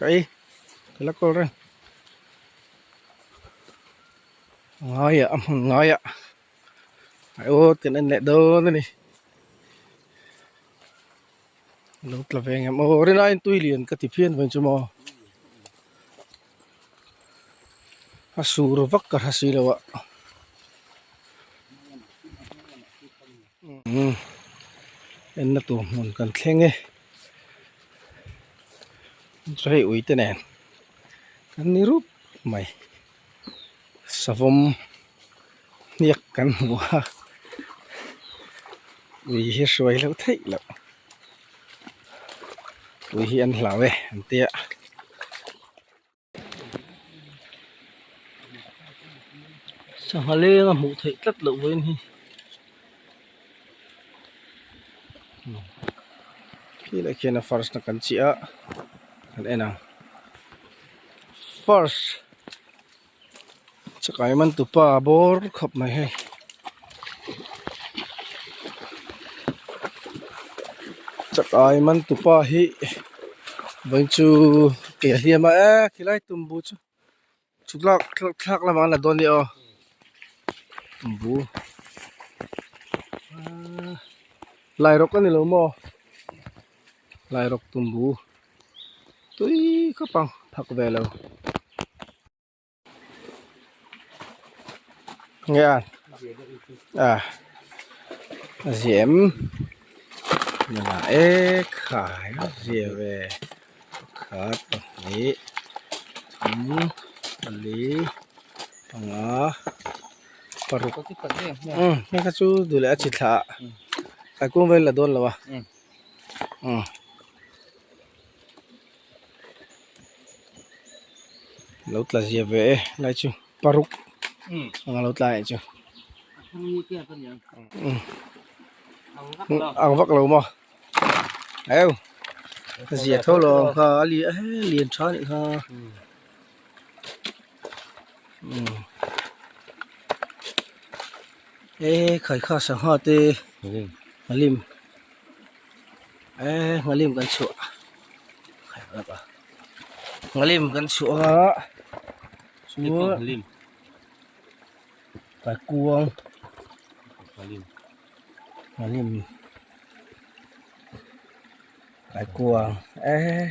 Ka ei ka la kawl reng ngaiah a hmun ngaiah aiawt kan en leh dawn a ni lo tla ve ngem aw rinaiin tui lian ka ti phian mai chu maw a sur vak ka hre si lo a. Umm enna tur hmun kan thleng e chu hei ui te nen kan ni rup mai savawm hniak kan hmu a ui hi hruai loh theih loh ui hi an hlau e an tia. Sangha leng a hmuh theih tlat loh vawiin hi khi leh khian a first na kan chiah a kan en ang first chakai man tupa bawr khawp mai hei chakai man tupa hi vawiin chu ke a hliam a e khilai tumbu chu chhuk lak thlak lamah an la dawn nia aw tumbu aaa lai rawk a ni lo maw lai rawk tumbu tui khawp ang phak ve lo. Nge a a zem nula e khai a zia ve pakhat pahnih thum pali panga paruk umm hei kha chu duh leh a chi thlah ah kaikung vel la dawn lo a umm. Lo tla zia ve e lai chu paruk anga lo tla eh chu ang vak lo maw eu zia tho lo ang kha a li a lian tha anih kha e khai kha sangha te nghalim. Eh nghalim kan chhuah nghalim kan chhuah a chu kaikuang nghalim kaikuang eh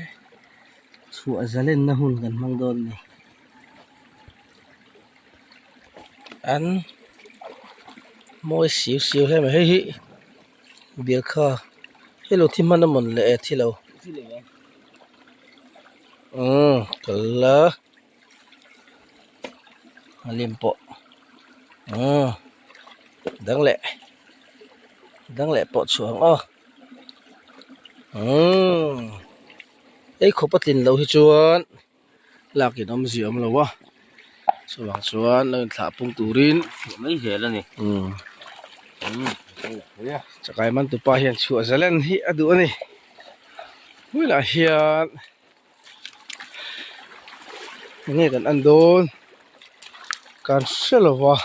chhuah zalenna hun kan hmang dawn a ni an mawi siu siu hle mai hei hi. Bial kha hei lo thi hman a mawn le e thi lo umm kal la a lim pawh umm dang leh dang leh pawh chhuah ang aw umm ei khawp a tlin loh hi chuan lak in awmzia awm lo a chuvang chuan lo inthlah pung turin mai zel a ni umm chakai man tupa hian chhuah zalen hi a duh a ni hmuilah hian enge kan en dawn kan hre lo va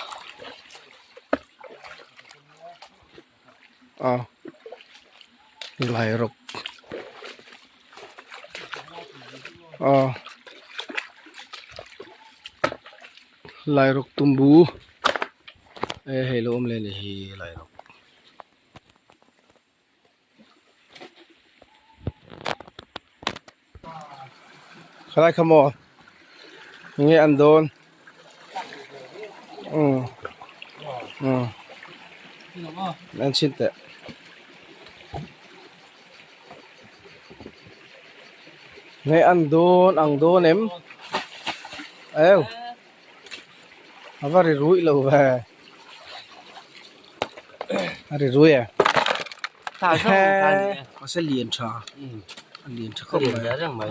a lai rawk a lai rawk tumbu e hei lo awm leh a ni hi lai rawk. Khalai kha maw enge an dawn umm umm an chhin teh nge an dawn ang dawn em eu a va ri ruih lo ve a ri rui e mahse lian tha a lian tha khawp mai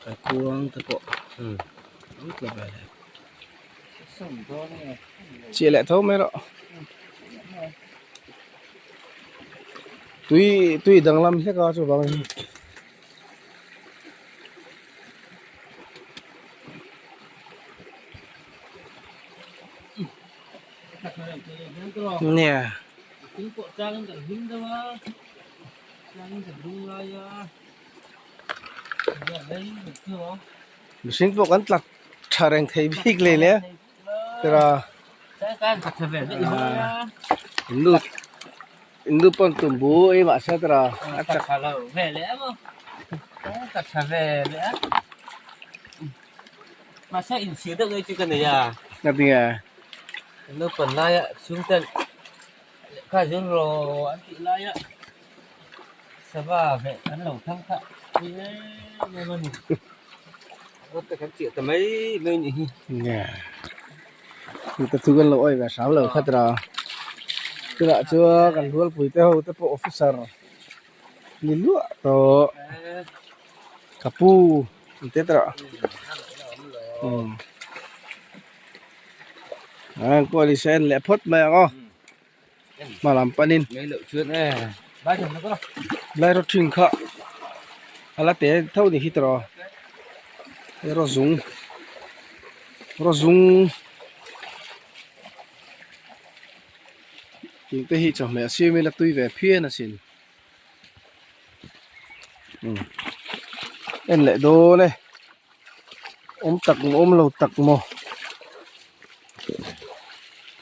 kaikuang te pawh an tla ve leh chiah leh tho mai rawh tui tui danglam hlek a chuvangin. Nia Mihring pawh kan tla tha reng thei bik leh le tira innu innu pawn tumbu ei mahse tira a chak ngatinge Lehkha zir rawh an tih laia sava veh an lo thang kha pui em em a ni. Rawt te kan chiah ta mai mai a nih hi. Nge chu te chu kan lo awih ve hram lo khat ra. Tunah chuan kan rualpui te ho te pawh officer ni luah tawh ka pu an ti tawh. An kual i sen leh phawt mai ang aw hma lam panin lai rawt thin kha a la te tho ni hi tawh a raw zung raw zung tih te hi chawhmeh a siam ila tui ve phian asin en leh dawn e. Awm tak maw awm lo tak maw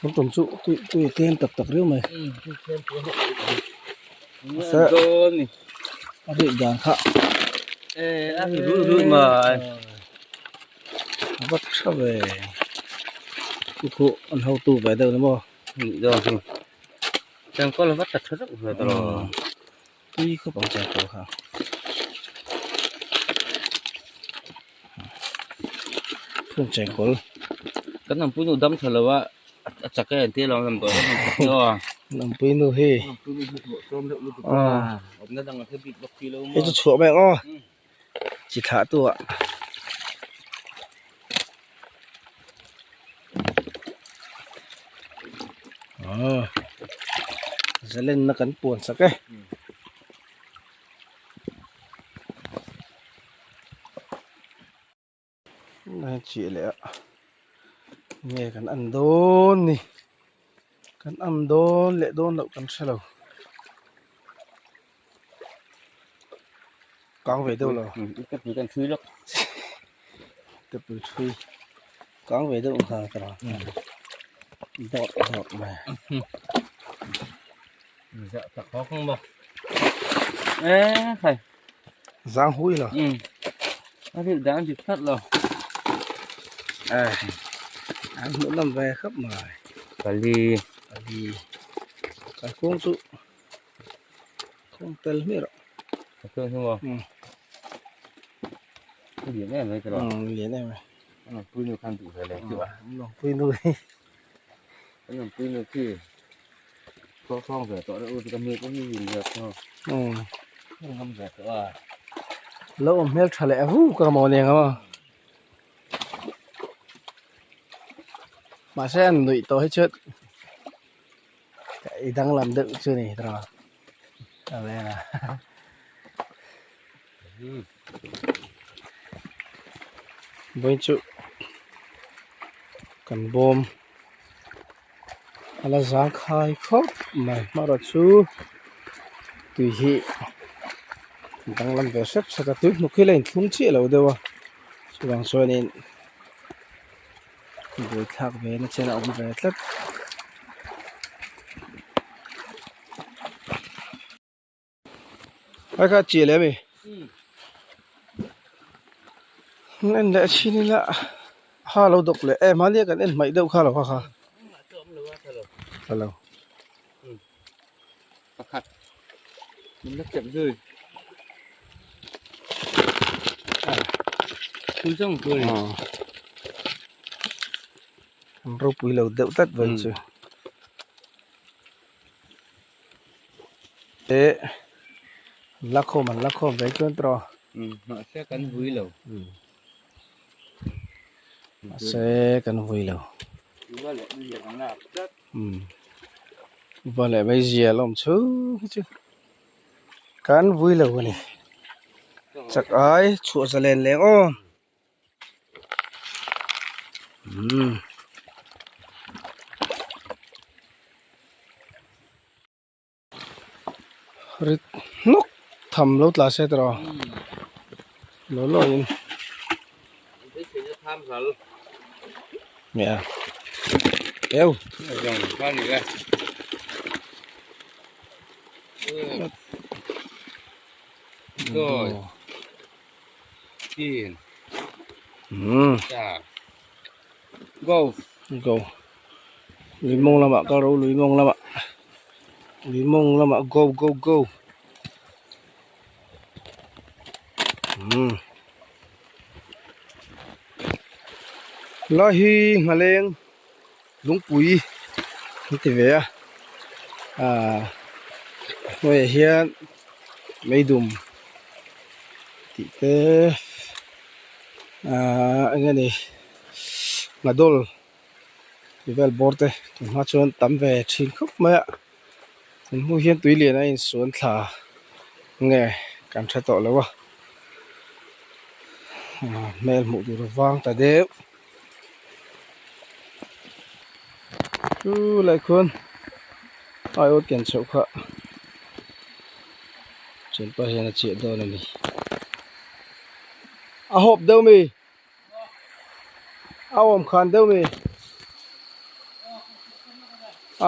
kan tum chu tui tui a tlem tak tak riau mai a rih dan kha a va tha ve chu khu an hotu ve deuh ni maw tui khawp ang changkal kha phung chengkawl kan awmpui nu dam tha lo a a chak e an tia lo lam tawh awmpui nu hi hei chu chhuah mai ang aw chi thlah tu ah aw zalenna kan puan sak e. Chiah leh a nge kan en dawn ni kan en dawn leh dawn loh kan hre lo kang ve deuh lo te pui thui kang ve deuh nghal ka ram dawt dawt mai. Zang hui lo. A rilh dan dik tlat lo. Ai. An hmuh nawm ve khawp mai. Pali. Pali. Kalkung chu khawng tel hmiah rawh. Kalkung chu maw? A lian em mai tawh. Lian em mai. An awmpui nu khan duh ve leh chu a. An awmpui nu hi. An awmpui nu khi. Khaw khawng ve tawh reuh ka hmu pawh hi in ve tawh. Ka ngam ve tawh a. Lo awm hmel tha leh vu ka maw nen a. Mahse an nuih tawh hi chuan i danglam deuh chu ni tawh a. Vawiin chu kan bawm. A la zang khai khawp mai hmara chu tui hi danglam ve hrep hrep a tui hnuk hi la inthlung chiah lo deuh a chuvang chuanin buaithlak ve na chen a awm ve tlat. Ai kha chiah leh ami en leh chhin ila ha lo dawk leh em a nia kan en hmaih deuh kha lo kha kha alo pakhat min la chep zui pui zawng pui an ropui lo deuh tlat mai chu. Eh an la khawm an la khawm ve chuan tawh mahse kan vui lo mahse kan vui lo va leh mai zia a awm chhung hi chu kan vui lo a ni chak ai chhuah zalen leng aw. Rit hnawk tham lo tla se tawh. Law law in. Mẹ. Eo. Rồi. Tiền. Ừ. Go. Go. Lui mong lama ka ro lui mong lama. Lui mong lama go go go. Lai hi nghaleng lungpui an ti ve a ah hnuaiah hian meidum tih te ah eng nge ni ngadawl tih vel bawr te tunhma chuan tam ve thin khawp mai a tun hnu hian tui lian a insuan thla nge kan hre tawh lo a hmel hmuh tur a vang ta deuh chu lai khuan aiawt ken chhoh kha thianpa hian a chiah dawn a ni a hawp deuh mi. A awm khan deuh mi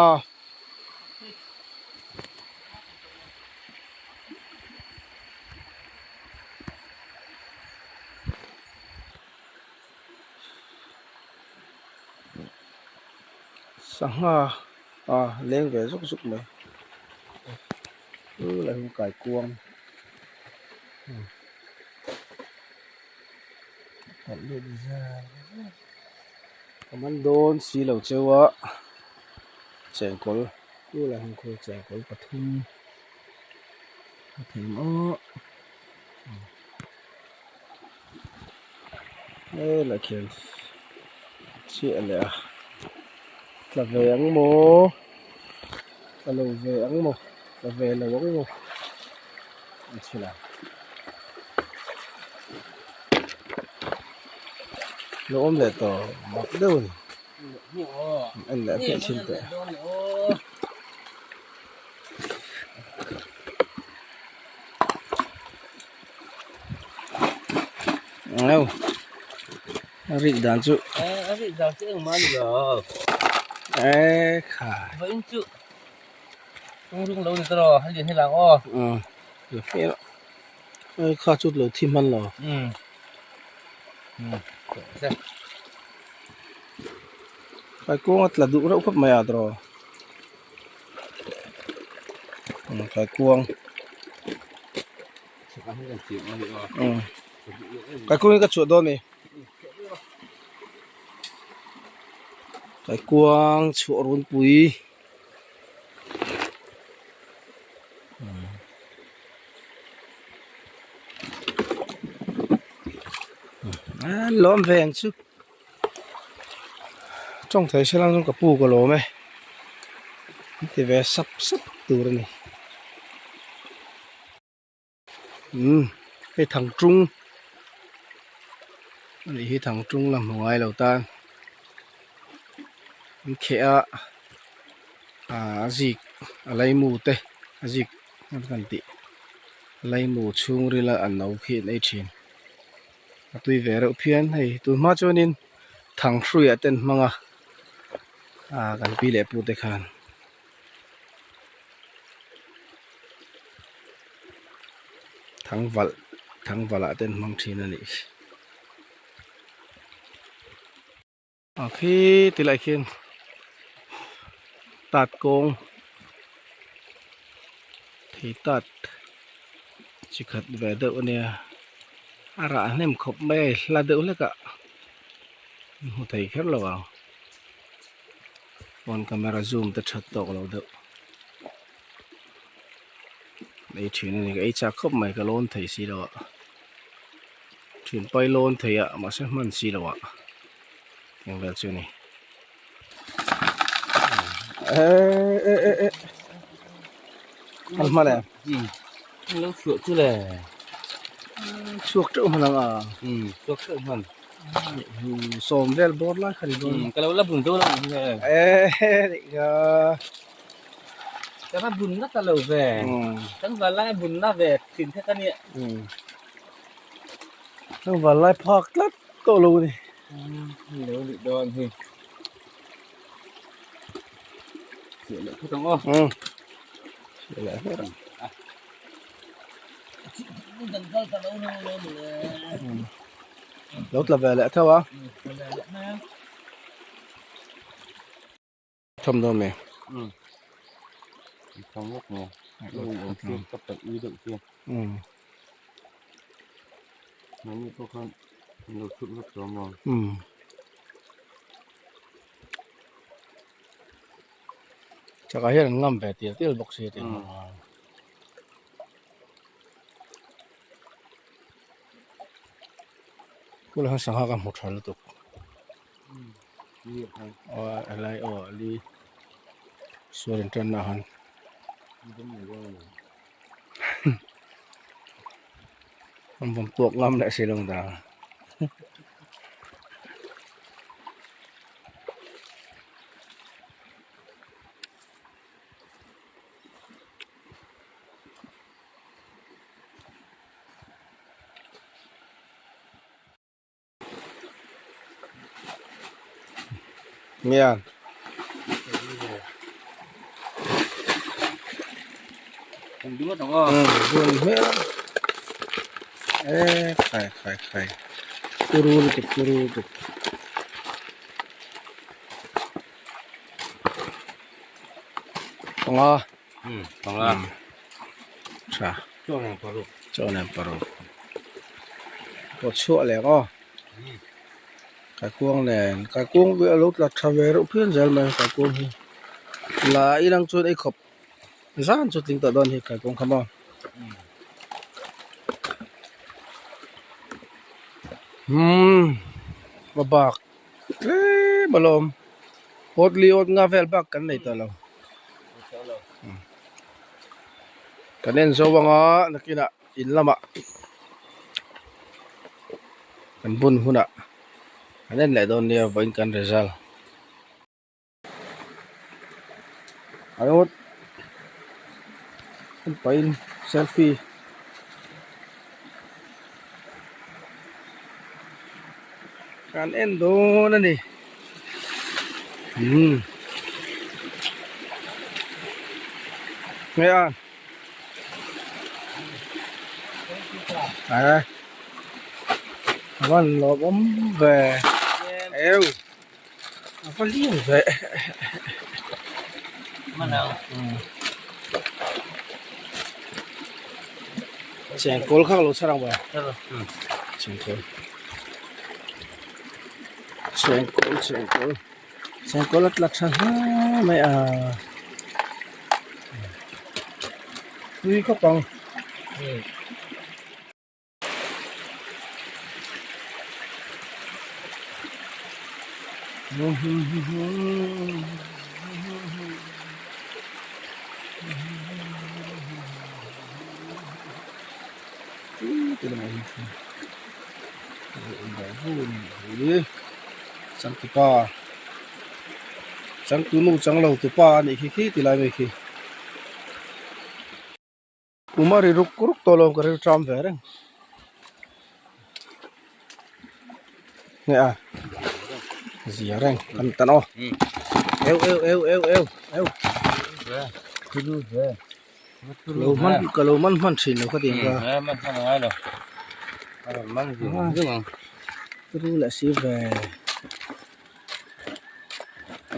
a sangha a leng ve zuk zuk mai chu lai hi kaikuang. Ka man dawn si lo cheu a chengkawl tûlah hian khawi chengkawl pathum a thei maw helai khian chiah leh a tla ve ang maw tla lo ve ang maw tla ve lo ang maw an chhun a. Lo awm leh tawh mak deuh a ni en leh piah thin teh. Ngau a rik dan chu a rik dan chu engmah a ni lo e khai vawiin chu Tung lo ni tawh a lian hi lang aw. La fe a ai kha chu lo thi hman lo. Kai kawng a tla duh reuh khawp mai a tawh. Kai kuang. Kai kuang hi ka chhuah dawn a ni. Kai kuang chhuah runpui. Lawm ve ang chu tawng thei se lang chuan ka pu ka lawm e an ti ve sap sap tur a ni. Umm hei thangtlung a nih hi thangtlung la hmu ngai lo tan an kheh a ah a zik a laimu te a zik an kan tih laimu chhungril a an no khi an ei thin a tui ve reuh phian hei tun hma chuanin thanghruiah te an hmang a ah kan pi leh pu te khan. Thangvalh thangvalh ah te an hmang thin a nih hi ah khi ti lai khian tat kawng thei tat chi khat ve deuh a nia a rah hnem khawp mai a hla deuh hlek ah hmu thei kher lo ang. Phone camera zoom te that tawk lo deuh ei thin a ni ka ei chak khawp mai ka lawn thei si lo a thian pai lawn thei a mahse hman si lo a eng vel chu a ni eh eh eh eh an hman em lo chhuah chu le chhuak teuh hman ang a chhuak teuh hman. Sawm vel bawr lai kha ni dawn. Ka lo la bun deuh lo ni hi. Eh nih kha. Ka la bun na ta lo ve. Kan val lai bun na ve thin kha ka nia. Tlangval lai phak tlat tawh lo a ni. Lo nih dawn hi. Chhiah leh phawt ang aw. Chhiah leh phawt ang. Lo tla ve leh tho a. Thawm dawn mi. Thawm lawk nge. Ka paih ui deuh hi. Mahni pawh khan an lo thut vek tawh maw? Chakah hian an ngam ve tial tial bawk si tih Kula hian sangha ka hmu tha lutuk. Aw helai aw li sual inṭanna ah han. An vawm tuak ngam leh si lo ang ta. Nge a khai khai khai turu lutuk turu lutuk. Panga panga tha chaw nen paruk pawt chhuah leh ang aw kaikuang nen kaikuang hi a lo tla tha ve reuh phian zel mai kaikuang hi la ilang chuan ei khawp zan chu tling tawh dawn hi kaikuang kha maw umm va bak tlem alawm awt li awt nga vel bak kan nei tawh lo. Kan en zo anga nakinah in lamah kan bun hunah kan en leh dawn nia vawiin kan result. Aiawt an pahin selfie kan en dawn a ni. Umm nghe à à van lawm awm ve eu a va lian ve chengkawl kha ka lo chhar ang ba chengkawl. Chengkawl chengkawl chengkawl a tla tha hle mai a tui khawp ang. Changtupa changtunu changlo tupa a nih khi khi ti lai mai khi kum a ri ruk ruk tawh lo ka ril ṭam ve reng nge a zia reng kan tan aw eu eu eu eu eu eu. Lo hman ka lo man hman thin lo ka ti ang ka. Man hman a ngai lo. A rawn man zing zing ang. Turu leh si ve.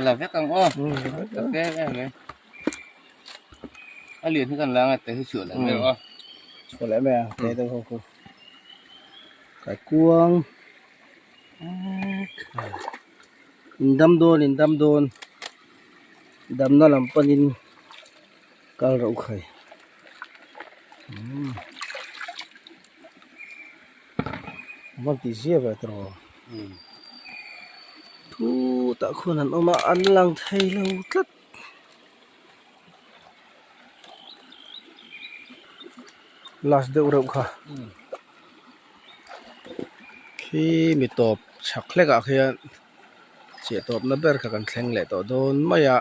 La vek ang aw. Ka te em em mai. A lian hi kan la ngai te hi chhuah leh mai aw. Chhuah leh mai a te deuh ho khu. Kaikuang. In dam dawn in dam dawn. Damna lam panin. Kal reuh khai umm a van ti zia ve tawh thu tah khuan an awm a an lang thei lo tlat last deuh reuh kha khi mi tawp chhak hlek ah khian chiah tawp na ber kha kan thleng leh tawh dawn mai a.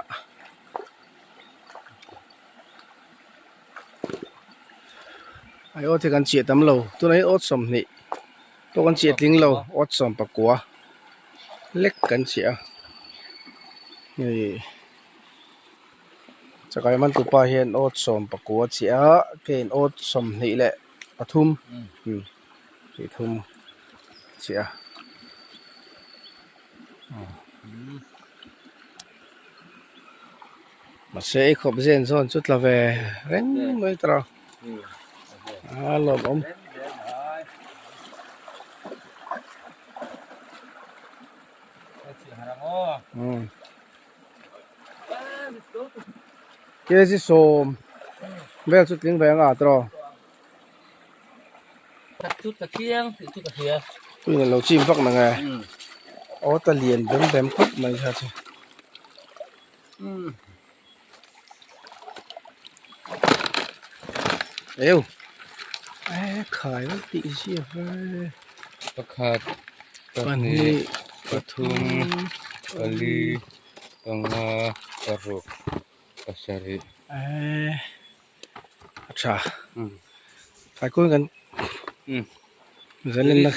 Ai awt hi kan chiah tam lo tunah hian awt 20. Pawh kan chiah tling lo awt sawm pakua lek kan chiah a hei chakai man tupa hian awt sawm pakua a chiah a keiin awt sawmhnih leh pathum tih thum chiah a. Mahse i khawp zen zawn chu tla ve reng mai tawh a a lawmawm. Kg sawm vel chu tling ve ang a tawh. Tuin a lo chim vak nang e aw ta lian bem bem khawp mai kha chu. Eu e khai vek tih zia ve pakhat pahnih pathum pali panga paruk pasarih e a tha thaikun kan zalenna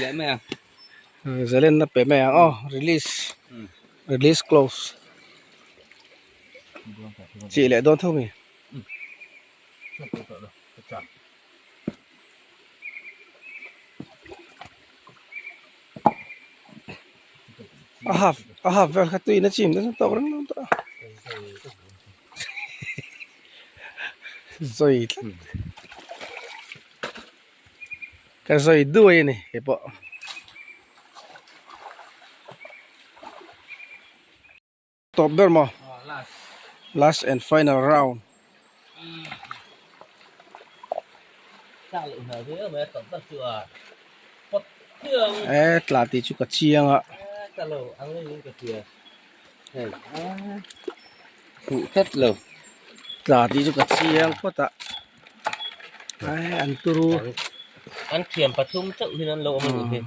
zalenna pe mai ang aw release release close chih leh dawn tho mi. A half a half vel kha tuiin a chim dawn tawk reng dawn tawh a zawi tlat ka zawi duai a ni keipawh. Tawp ber maw last and final round. E tla tih chu ka chiang a. Tla tih chu ka chiang phawt a. An turu. An thiam pathum chauh hian an lo awm a nih hi.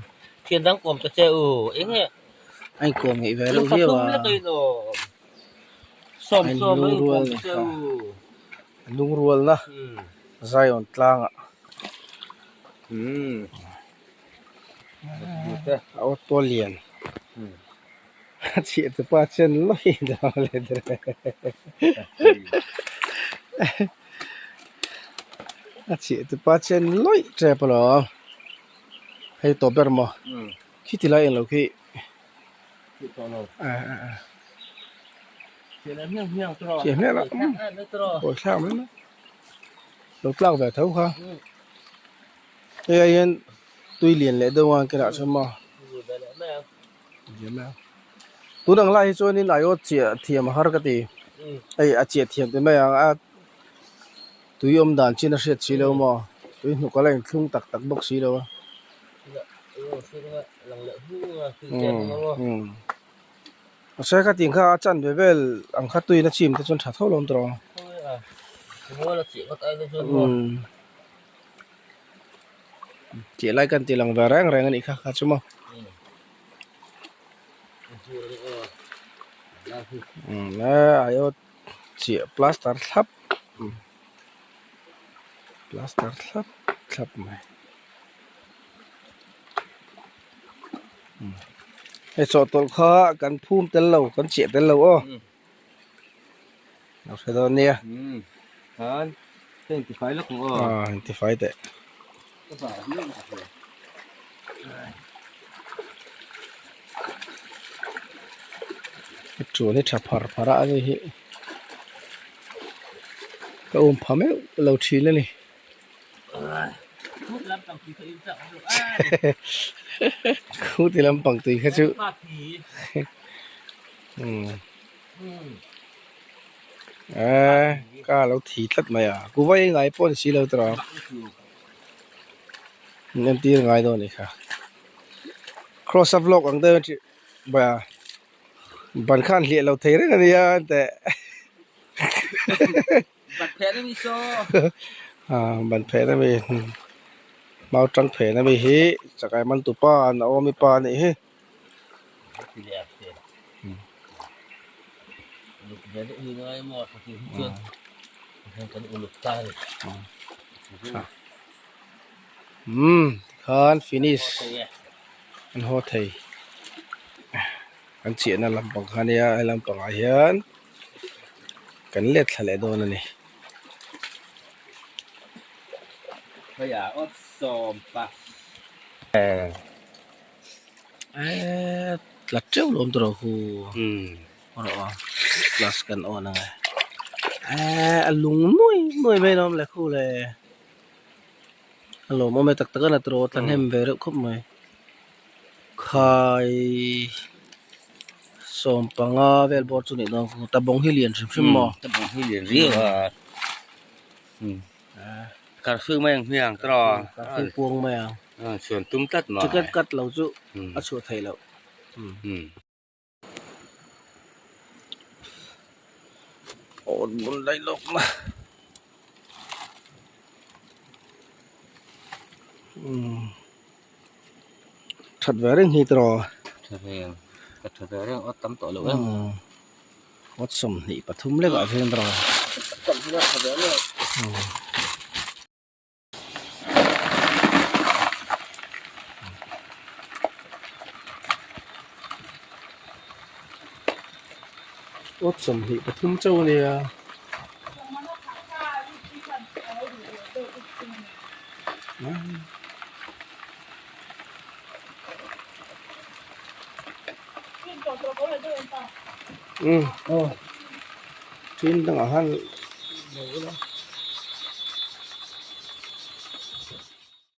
Thian dang kawm ta che u eng nge. A inkawm ngeih ve reuh viau a. A inlungrual ni kha a lungrualna Zion tlangah a aw tual lian a chhiah te pa chen lawi dang leh a chhiah te pa chen lawi tep alawm hei tawp ber maw. Khiti lai englo khi Chiah hmel a pawi thlak mai mai lo tlak ve tho kha hei ah hian tui lian leh deuh ang kinah chuan maw tun ang lai hi chuanin aiawt chiah thiam a har ka ti hei a chiah thiam ti mai ang a tui awm dan chin a hriat si lo maw tui hnuk a la inthlung tak tak bawk si lo a. Mahse kha tih kha a chan ve vel ang kha tuiin a chim te chuan tha tho lo awm tawh ang. Tih lai kan tih lang ve reng reng a nih kha kha chu maw. Aiawt chiah plaster thlap plaster thlap thlap mai. Hei chawhtawlh kha kan phum tel lo kan chiah tel lo aw lo hre dawn nia khan ka intifai lawk ang aw ah intifai teh ṭuan hi ṭha phar phar a ani hi ka um pha meuh lo ṭhin a ni. Khuti lampang tui kha chu eee ka lo thi tlat mai a ku vai ngai pawh a ni si lo tawh ang in entir ngai dawn a nih kha cross a vlog ang deuh a ban khan hliah lo thei reng a nia teh. Ban phen ami saw. Ah ban phen ami mau tang phen ami hi chakai man tu pa Naomi pa anih hi. Umm tikhan finish. An haw thei. Kan chiahna lampang kha ania he lampangah hian kan let thla leh dawn a ni. Eee tla teuh lo awm tawh rawh hu rawh a class kan on ang e eee a lung nuai nuai mai alawm le khu le a lawmawm e tak tak a na tawh tla hnem ve reuh khawp mai khai sawmpanga vel bawr chu nih dawn khu tabawng hi lian hrim hrim maw tabawng hi lian riau a karfing mai ang hmiang tawh karfing puang mai ang. Chhuan tum tlat mai. Ticket cut lo chu a chhuah theih loh. Awn bul daih lawk na. That ve reng hi tiraw. Tha ve ang. Ka tha ve reng awt tam tawh lo em. Awt 23 lekah hian tiraw. Tam hi a tha ve reng. Awt 23 chauh a nia. Umm aw ṭin dangah khan.